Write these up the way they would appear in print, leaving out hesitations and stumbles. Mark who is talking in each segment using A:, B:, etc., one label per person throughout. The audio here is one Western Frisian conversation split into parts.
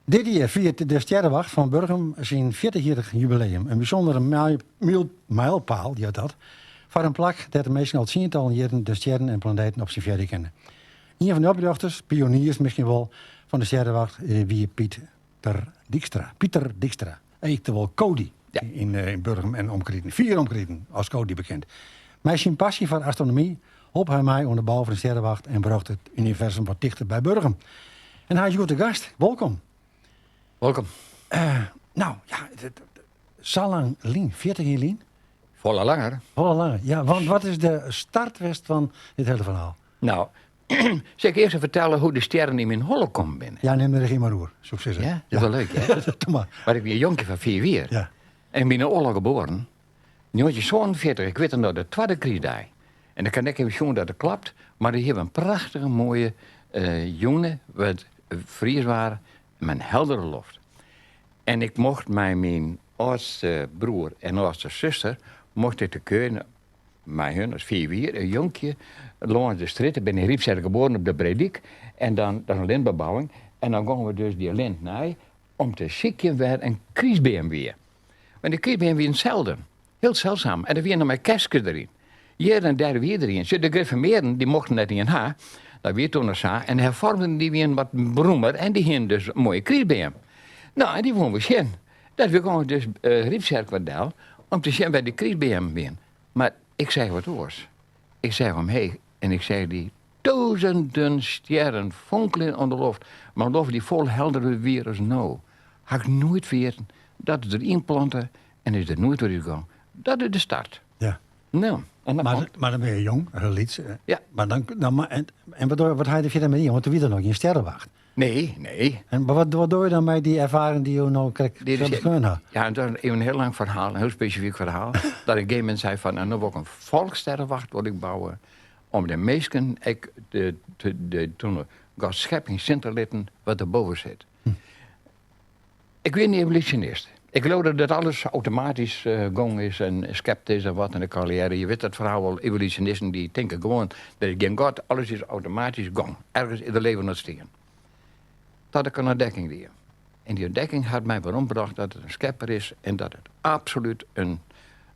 A: Dit jier fiert de Stjerrewacht fan Burgum syn fjirtichjierrich jubileum. In bysûndere mijlpaal, hjit dat, foar in plak dêr't de minsken al tsientallen jierren de stjerren en planeten observearje kinne. Ien fan de oprjochters, pioniers miskien wol, fan de Stjerrewacht wie Pieter Dykstra. Pieter Dykstra, oftewol Cody yn Burgum en omkriten, fier omkriten as Cody bekend. Mei syn passy foar astronomy holp hy mei oan de bou fan de Stjerrewacht en brocht it universum wat tichter by Burgum. En hy is hjoed te gast. Wolkom.
B: Wolkom.
A: Nou, ja, sa lang lyn, 40 jier lyn.
B: Folle langer.
A: Folle langer, ja. Want wat is de start west fan dit hiele ferhaal?
B: Nou, sil ik earst fertelle hoe't de stjerren yn myn holle kommen binne?
A: Ja, nim de regy mar oer, soe ik sizze.
B: Ja, dat is wol leuk, hè?
A: Doe mar.
B: Want ik wie in jonkje fan 5 jier.
A: Ja.
B: En ik bin yn de oarloch geboren. 1947, ik wit it noch, de twadde krystdei. En dan kin ik even sjoen dat it klapt, mar der hie in prachtige moaie jûn, wat fries waar, mei in heldere loft. En ik mocht mei myn âldste broer en âldste suster mocht ik te kuierjen mei hun as 5 jier, in jonkje, lâns de strjitte, bin yn Ryptsjerk geboren op de Bredyk, en dan, dat is in lintbebouwing, en dan gongen we dus dy lint nei om te sykjen wêr in krystbeam wie. Want de krystbeam wie selden, hiel seldsum, en der wiene noch mar kerstkes deryn. Hjir en dêr wie der ien. Sjoch, de grifformearden dy mochten net ien ha, dat wie toen noch sa, en de herfoarmden dy wiene wat beroemer en dy hiene dus in moaie krystbeam. No, en dy woene we sjen. Dat we gongen dus Ryptsjerk wat del om te sjen wêr dy krystbeammen wiene. Mar ik seach wat oars. Ik seach omheech en ik seach dy tûzenen stjerren fonkeljen oan de loft. Mar loft dy't folle helderder wie as no. Ha ik noait ferjitten. Dat is der ynplante en is der noait wer útgong. Dat is de start.
A: Ja.
B: No, en dan
A: Mar,
B: komt-
A: mar dan binne je jong, hiel lyts.
B: Ja.
A: Mar dan, dan, en, en wat, wat ha je der fierder mei dien? Want der wie der noch gjin sterrewacht.
B: Nee, nee.
A: En mar wat, wat doe je dan mei dy erfaring dy't jo no krekt
B: Dit is-
A: beskreaun ha?
B: Ja, en dat is even in hiel lang ferhaal, in hiel spesifyk ferhaal. dat op in gegeven momint sei fan, nou, no wol ik in folkssterrewacht wol ik bouwe, om de minsken ek de, de, de, toen Gods schepping sjen te litten wat derboven sit. Ik wie in evolutionist. Ik leaude dat alles automatysk gong is en skept is en wat en ek allegearre. Je witte dat ferhaal wol, evolutionisten dy tinke gewoan, der is gjin God, alles is automatysk gong. Ergens is der leven ûntstien. Tot ik in ûntdekking die. En dy ûntdekking hat my werombrocht dat it in skepper is en dat it absolút in,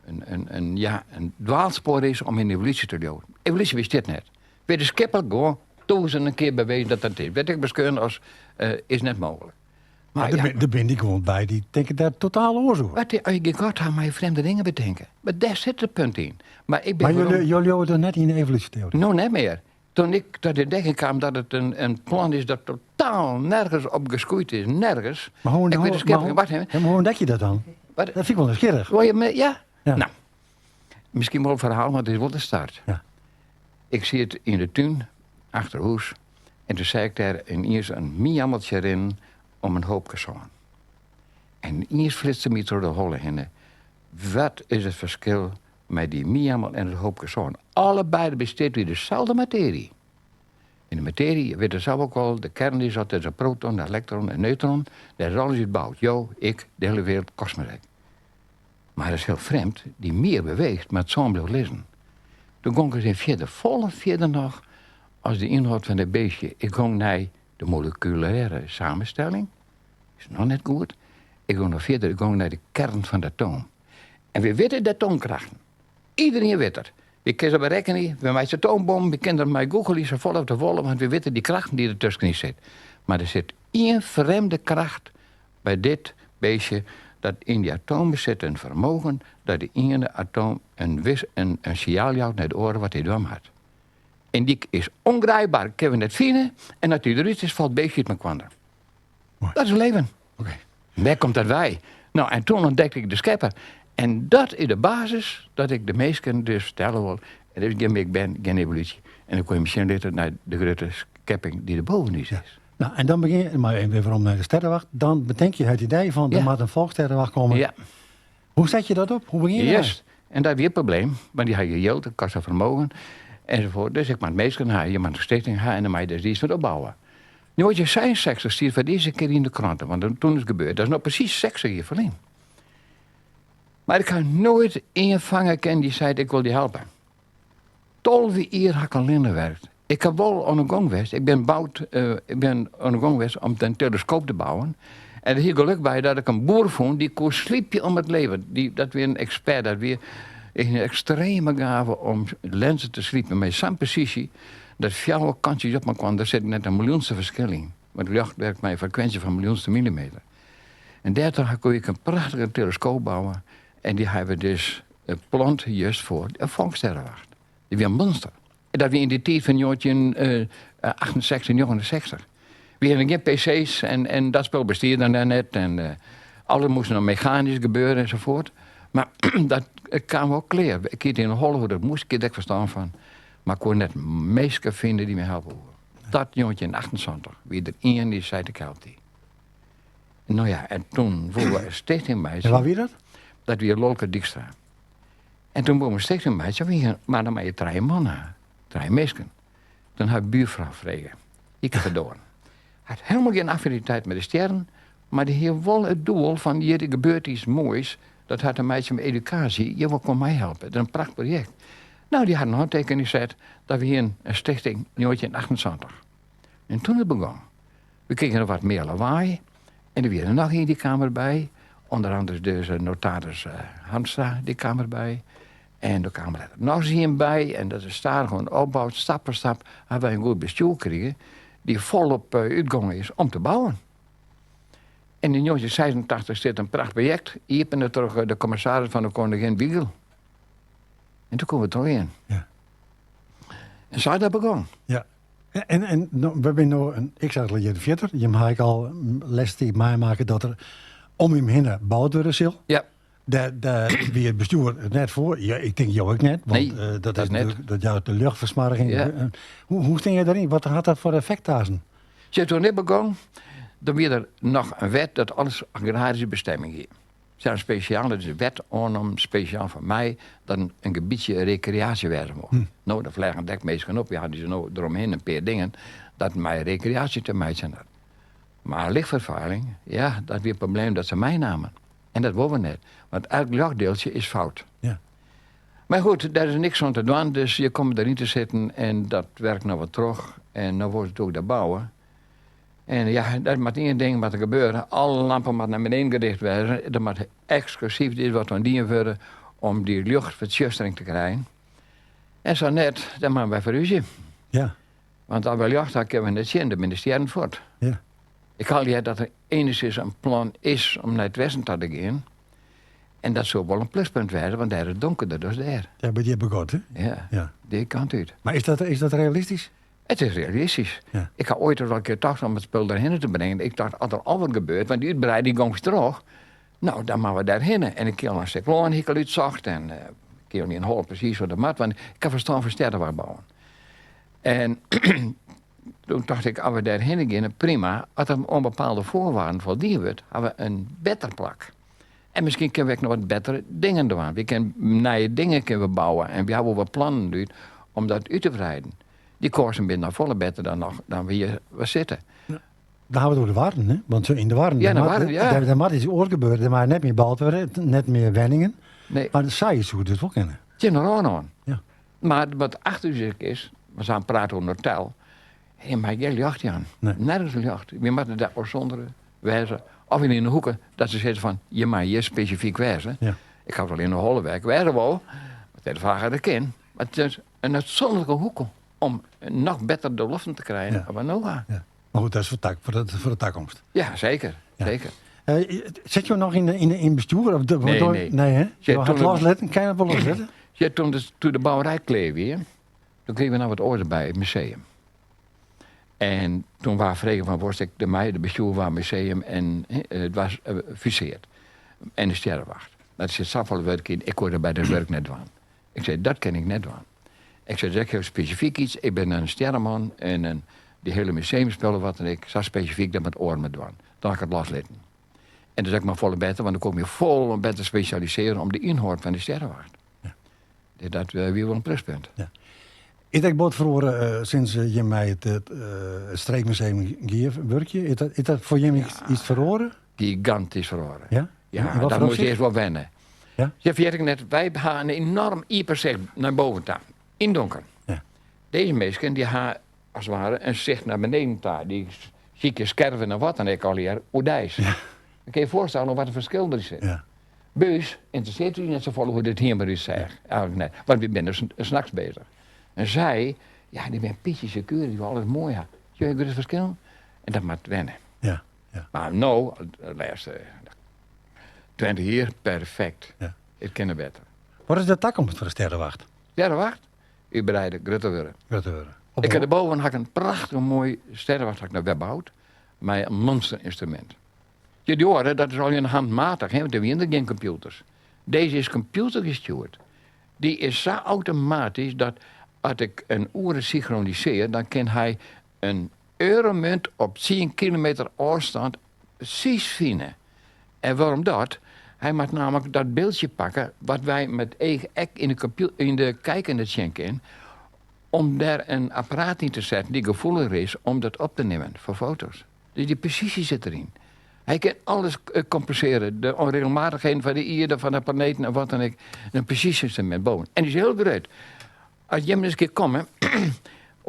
B: in, in, in, ja, in dwaalspoar is om yn evolúsje te leauwen. Evolúsje bestiet net. Wittenskiplik gewoan tûzenen kear bewezen dat dat is. Wurdt ek beskreaun as is net mooglik.
A: Maar ja, der binne dy gewoan by dy't tinke dêr totaal oars oer.
B: Wat, as je gjin God ha, meie je frjemde dingen betinke. Mar dêr sit it punt yn. Mar ik bin
A: Mar jo, jo leauwe dan net yn de evolúsjeteory?
B: No, net mear. Toen ik ta de ûntdekking kaam dat it in, in plan is dat totaal nergens op geskoeid is, nergens.
A: Mar hoe,
B: Ik wittenskiplik, wacht even.
A: Maar hoe ûntdek je dat dan?
B: Wat?
A: Dat fyn ik wol nijsgjirrich.
B: Wol je me, ja?
A: Ja.
B: Nou, miskien wol in ferhaal, mar it is wol de start.
A: Ja.
B: Ik siet yn de tún, achter hûs, en toen seach ik dêr yniens in miammeltsje rinnen om in hoopke sân. En yniens flitste my troch de holle hinne, wat is it ferskil mei dy miammel en it hoopke sân? Allebeide bestiet út deselde matearje. En de matearje, je witte sels ek wol, de kearn is dat, is in proton, in elektron, in neutron. Dêr is alles út boud. Jo, ik, de hiele wereld, kosmos ek. Mar dat is hiel frjemd, dy mier beweecht, mar it sân bliuwt lizzen. Toen gong ik ris even fierder, folle fierder noch as de ynhâld fan dat beestje. Ik gong nei de molekulêre samenstelling, is noch net goed. Ik gong noch fierder, ik gong nei de kearn fan de atoom. En we witte de atoomkrachten. Iederien wit it. We kinne se berekkenje, we meitsje atoombommen, we kinne der mei googleje safolle as we wolle, want we witte dy krachten dy't der tuskenyn sit. Mar der sit ien frjemde kracht by dit beestje, dat yn dy atomen sit in fermogen dat de iene atoom in, wis, in, in sinjaal jout nei de oare wat hy dwaan moat. En dy is ongrijpbaar, kinne we net fine. En as dy derút is, falt it beestje út mekoar. Dat is leven.
A: Oké.
B: Wêr komt dat wei? Nou, en toen ûntdekte ik de skepper. En dat is de basis dat ik de minsken dus fertelle wol. Der is gjin Big Bang, gjin evolúsje. En dan kon je sjen litte nei de grutte skepping dy't der boven ús is.
A: Nou, en dan begjin je, mar even wer werom nei de sterrewacht. Dan betink je it idee fan, der moat in folkssterrewacht komme.
B: Ja.
A: Hoe set je dat op? Hoe begjin je
B: Juist. En dat wie it probleem, want dy ha je jild, dat kostet fermogen enzovoort. Dus ik moat minsken ha, je moat in stichting ha en dan mei je dus iets wat opbouwe. 1966 stiet foar de earste kear yn de krante, want toen is it gebeurd. Dat is no presys 60 jier ferlyn. Mar ik ha noait ien fange kinnen dy't seit, ik wol dy helpe. 12 jier ha ik allinne werkt. Ik ha wol oan 'e gong west. Ik bin boud, ik bin oan 'e gong west om in teleskoop te bouwen. En der hie geluk by dat ik in boer fûn dy koe slypje om it leven. Dy, dat wie in ekspert, dat wie in ekstreme gave om lenzen te slipen mei sa'n presysje dat fjouwer kantsjes op mekoar, der sit net in miljoenste ferskil yn. Want ljocht werkt mei in frekwinsje fan miljoenste millimeter. En dêrtroch koe ik in prachtige teleskoop bouwe en dy hawwe we dus pland just foar de Folkssterrewacht. Dy wie in monster. Dat wie yn de tiid fan 1968, 69. We hiene gjin PC's en, en dat spul bestie dan net. En uh, alles moast noch mechanysk gebeure ensafuort. Mar dat kaam wol klear. Ik hie it yn 'e holle hoe dat moast, ik hie der ek ferstân fan. Mar ik koe net minsken fine dy't my helpe woe. Dat 1978 wie der ien dy't sei ik help dy. No ja, en toen woe we in stichting meitsje.
A: En wa wie dat?
B: Dat wie Lolke Dijkstra. En toen woe we in stichting meitsje, mar dan moatte je trije man ha, trije minsken. Toen ha ik buurfrou frege, Ike Verdoorn. Hat helemaal gjin affiniteit mei de stjerren, mar dy hie wol it doel fan hjir gebeurt iets moais, dat hat te meitsjen mei edukaasje, je wol kom my helpe. Dat is in prachtprojekt. Nou, dy hat in hantekening set dat we hiene in stichting 1978. En toen it begûn. We krigen noch wat mear lawaai en der wie der noch ien dy kaam derby. Under andere dus notaris Hamstra, dy kaam derby. En der kaam letter noch ris ien by en dat is stadichoan opboud. Stap foar stap ha wy in goed bestjoer krigen dy't folop útgongen is om te bouwen. En yn 1986 stiet in prachtprojekt iepene troch de kommissaris fan de Koningin Wiegel. En toen koene we trochgean.
A: Ja.
B: En sa dat begûn.
A: Ja. En, en no, we binne no in x-aantal jierren fierder. Jim ha ek al lêste tiid meimakke dat der om him hinne boud wurde sil.
B: Ja.
A: Dêr, dêr wie it bestjoer it net foar. Ja, ik tink jo ek net, want
B: Nee,
A: eh, dat,
B: dat
A: is
B: net.
A: natuerlik- dat jout de luchtfersmoarging.
B: Ja.
A: Eh, Hoe, hoe stean je deryn? Wat hat dat foar effekt aansen?
B: Sjoch, toen ik begûn, dan wie der noch in wet dat alles agraryske bestemming hie. Se in spesjale dus wet oannommen, spesjaal foar my, dat in gebietsje rekreaasje wêze mocht. No, dêr fleagen dek minsken op, ja, dy se no deromhinne in pear dingen dat mei rekreaasje te meitsjen hat. Mar lichtfervuiling, ja, dat wie it probleem dat se meinamen. En dat wolle we net, want elk ljochtdeeltsje is fout.
A: Ja.
B: Mar goed, dêr is niks oan te dwaan, dus je komme deryn te sitten en dat werkt noch wat troch. En no wolle se it ek dêr bouwe. En ja, der moat ien ding moat der gebeure. Alle lampen moatte nei beneden gericht wêze. Der moat eksklusyf dit wat oan dien wurde om dy ljochtfertsjustering te krijen. En sa net, dan moatte wy ferhúzje.
A: Ja.
B: Want as wy ljocht ha, kinne we net sjen, dan binne de stjerren fuort.
A: Ja.
B: Ik ha al heard dat der enigszins in plan is om nei it westen ta te gean. En dat soe wol in pluspunt wêze, want dêr is it donkerder as dêr.
A: Ja, by dy begot, hè?
B: Ja,
A: Ja.
B: dy kant út.
A: Mar is dat realistysk?
B: It is realistysk.
A: Ja.
B: Ik ha oait al in kear tocht om it spul derhinne te bringen. Ik tocht, as der al wat gebeurt, want dy útbreiding gong troch, no, dan moatte we dêrhinne. En ik hie al in stik lân hie ik al útsocht en ik hie al yn 'e holle presys wat dat moat, want ik ha ferstân fan sterrewacht bouwen. En toen tocht ik, as we dêrhinne geane, prima. As der oan bepaalde foarwaarden foldien wurdt, ha we in better plak. En miskien kinne we ek noch wat bettere dingen dwaan. We kinne nije dingen kinne we bouwe en we ha wol wat plannen út om dat út te wreiden. Dy kânsen binne noch folle better dan, noch, dan we hjir we sitte.
A: Dan ha we it oer de Warren, hè? Want yn de Warren,
B: Ja, de
A: dêr moat-
B: Warren, ja.
A: dêr, dêr moat iets oars gebeure. Der mei net mear boud wurde, net mear wenningen.
B: Nee.
A: Mar sa soe dit wol kinne.
B: Tsjin de râne oan.
A: Ja.
B: Mar wat achter ús ek is, we zijn praten oer een hotel. Hé, mar gjin ljocht jaan.
A: Nee.
B: Nergens ljocht. We moatte dêr ôfsûndere wêze. Of yn de hoeke, dat se sizze fan, je mei hjir spesifyk wêze.
A: Ja.
B: Ik ha wol yn de holle wêr't ik wêze wol. Want de fraach dat kin. Mar it is in útsûnderlike hoeke om noch better de loften te krijen
A: Ja.
B: dan we no ha.
A: Ja. Mar goed, dat is foar de takomst.
B: Ja, seker.
A: Ja.
B: Seker.
A: Sit jo noch yn bestjoer? Of de,
B: Nee,
A: door-
B: nee.
A: Nee, hè?
B: Ja,
A: Jo hat
B: toen-
A: losletten, kin je dat wol loslitte?
B: Ja, toen de bouwerij klear wie, toen kregen we noch wat oars by, it museum. En toen waard frege fan wolst ek dermei, de bestjoer waard museum en it waard fuseard. En de sterrewacht. Dat sit safolle wurk yn, ik koe dat by dat wurk net dwaan. Ik sei, dat kin ik net dwaan. Ik sei, dat is ek hiel spesifyk iets. Ik bin in sterreman en in, dy hiele museumspullen wat en ik, sa spesifyk dat moat oaren mar dwaan. Dan ha ik it loslitten. En dat is ek mar folle better, want dan koe ik my folle better spesjalisearje om de ynhâld fan de sterrewacht.
A: Ja.
B: Dat wie wol in pluspunt.
A: Ja. Is dat bot feroare eh, sinds eh, jim mei it, it Streekmuseum gearwurkje? Is dat foar jim iets feroare?
B: Gigantysk feroare.
A: Ja?
B: Ja,
A: In wat
B: dat
A: foar
B: moast je
A: opsicht?
B: earst wol wenne.
A: Ja?
B: Ja, ferjit ik net, wy ha in enorm iepen sicht nei boven ta. Yn donker.
A: Ja.
B: Dizze minsken dy ha as it ware in sicht nei beneden ta. Dy sykje skerven en wat dan ek allegear oerdeis.
A: Ja.
B: Dan kin je foarstelle wat in ferskil der sit.
A: Ja.
B: By ús ynteressearret ús net safolle hoe't it hiem derút seach. Eigentlik net, want wy binne nachts beuzich. En sy, ja, dy binne bytsje sekuer, dy wolle alles moai ha. Sjogge je grut ferskil? En dat moat wenne.
A: Ja, ja.
B: Mar no, de lêste 20 jier, perfekt.
A: Ja.
B: It kin net better.
A: Wat is de takomst foar de Sterrewacht?
B: Sterrewacht? Útbreide, grutter wurde.
A: Grutter wurde.
B: Ik ha derboven ha ik in prachtich moai sterrewacht ha ik no wer boud mei in monsterynstrumint. Ja, dy oare, dat is allegear handmatig, hè, want der wiene der gjin kompjûters. Dizze is kompjûtergestjoerd. Dy is sa automatysk dat as ik in oere synchronisear, dan kin hy in euromunt op tsien kilometer ôfstân presys fine. En wêrom dat? Hy moat nammentlik dat byldsje pakke wat wy mei it each ek yn de, yn de kijker net sjen kin, om dêr in apparaat yn te setten dy't gefoeliger is om dat op te nimmen foar foto's. Dus dy presysje sit deryn. Hy kin alles kompensearje, de ûnregelmatichheden fan de ierde, fan de planeten en wat dan ek. In presysje-ynstrumint boven. En dy is hiel grut. As jimme ris in kear komme,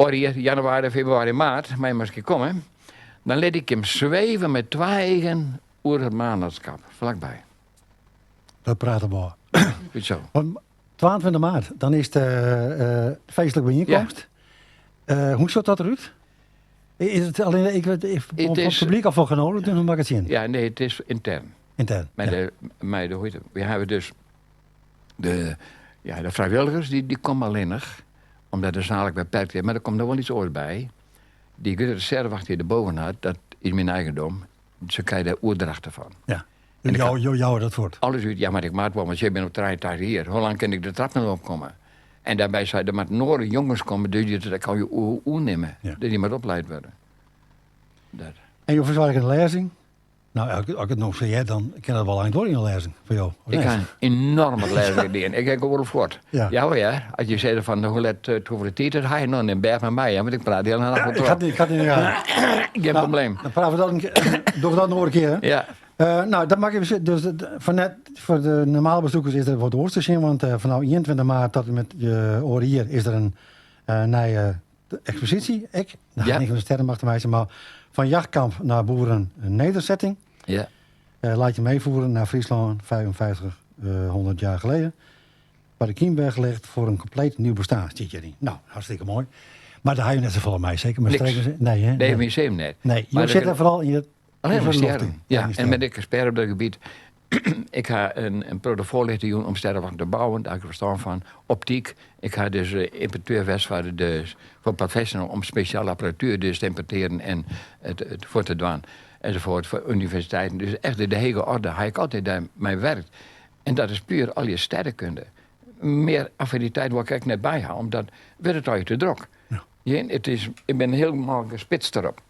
B: oar jier, januari, februari, maart, meie jimme ris in kear komme, dan lit ik jim sweve mei twa eagen oer it maanlandskap, flakby.
A: Dat prate we
B: Goed zo.
A: Want 22 maart, dan is de uh, feestlike byienkomst. Ja. Uh, hoe sjocht dat derút? Is it allinne ik wit ik it is, publyk of foar genodigden, hoe moat ik it sjen?
B: Ja, nee, it is yntern.
A: Yntern.
B: Mei de, mei de, hoe hjit it? Wy hawwe dus de, ja, de frijwilligers dy, dy komme allinnich, omdat de saak beperkt is. Mar der komt noch wol iets oars by. Dy grutte sterrewacht dy't derboven hat, dat is myn eigendom. Se krije dêr oerdrachten fan.
A: Ja. En jou, jo jouwe dat fuort?
B: Alles út, ja, mar ik moat wol, want ik bin op 83 jier. Hoe lang kin ik de trap noch opkomme? En dêrby sei, der moatte oare jonges komme, dus dy dat kan je oernimme.
A: Ja.
B: Dus dy moat opleid wurde. Dat.
A: En jo fersoargje in lêzing? Nou, as ik it no sa hear, dan kin dat wol ein duorje in lêzing foar jo.
B: Ik ha in enorme lêzing dien. Ik ha gewoan fuort.
A: Ja.
B: Ja, hoor, ja. As je sizze fan hoe let uh, hoefolle tiid it ha je noch, nim bêst mei my, want ik praat de hiele nacht
A: Ik ha ik ha yn de gaten.
B: Gjin
A: nou,
B: probleem.
A: Dan prate we dat in, dogge we dat in oare kear. Hè?
B: Ja.
A: Uh, nou, dat mag even. Dus foar net foar de normale bezoekers is der wat oars te sjen, want uh, fanôf 21 maart tot en met uh, oare jier is der in uh, nije eksposysje. Ek, dat hat niks mei de Sterrenwacht te meitsjen, mar fan jachtkamp nei boerennederzetting.
B: Ja.
A: Uh, laat je meevoeren naar Fryslân 5500 jaar geleden. Waar de kiem weggelegd voor een compleet nieuw bestaan, stiet hjiryn. Nou, hartstikke moai. Mar dêr ha je net safolle mei, seker? Mei
B: Niks.
A: Nee, hè?
B: Nee, museum net.
A: Nee, jo sitte foaral yn it
B: Allinne mei sterren. Ja, en ben ik ekspert op dat gebiet. ik ha in, in protte foarljochting jûn om sterrewachten te bouwen. Dêr ha ik ferstân fan. Optyk. Ik ha dus ymporteur west foar de foar professional om spesjale apparatuer dus te ymportearjen en it, it foar te dwaan. Enzovoort, foar universiteiten. Dus echt de, de hege orde ha ik altyd dêr mei werkt. En dat is puer al je sterrekunde. Mear affiniteit wol ik ek net by ha, omdat wurdt it allegear te drok.
A: Ja.
B: It is, ik bin hielendal gespitst derop.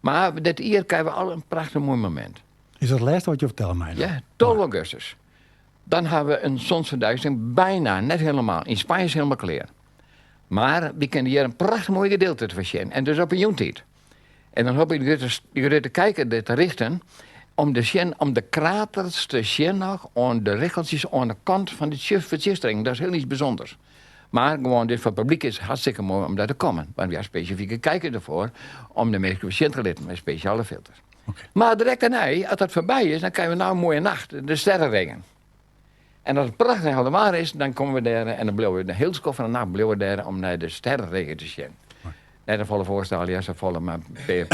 B: Mar dit jier krije we al in prachtich moai momint.
A: Is dat it lêste wat jo fertelle meie?
B: Ja, 12 augustus. Dan ha we in zonsverduistering, bijna, net hielendal. Yn Spanje is it hielendal klear. Mar wy kinne hjir in prachtich moai gedielte fan sjen. En dus op in jûntiid. En dan hoopje ik de grutte, de grutte kijker der te richten om de sjen, om de kraters te sjen noch oan de richeltsjes oan de kant fan de fertsjustering. Dat is hiel iets bysûnders. Mar gewoan dit foar it publyk is hartstikke moai om dêr te kommen. Want wy ha spesifike kijkers derfoar om de minsken sjen te litten mei spesjale filters.
A: Okay.
B: Mar direkt dêrnei, as dat foarby is, dan krije we no in moaie nacht, de sterrenregen. En as it prachtich helder waar is, dan komme we dêr en dan bliuwe we de hiele skoft fan de nacht bliuwe we dêr om nei de sterrenregen te sjen. Net in folle foarstel, ja, safolle, mar pear,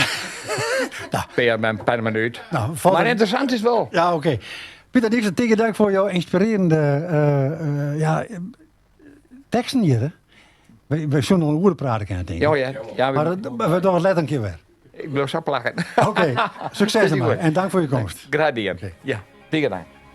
B: pear, in pear minút.
A: Nou, valt
B: Mar
A: het-
B: ynteressant is wol.
A: Ja, oké. Pieter Dijkstra, tige dank foar jo ynspirearjende eh, eh, ja, teksten hjir. Hè? Wy, wy soene noch in oere prate kinne, tink ik.
B: Ja, ja. ja
A: Mar dat, we dogge it letter in kear wer.
B: ik bliuw sa plakken.
A: Oké, sukses dermei en dank foar jo komst.
B: Graach dien.
A: Oké.
B: Ja, tige dank.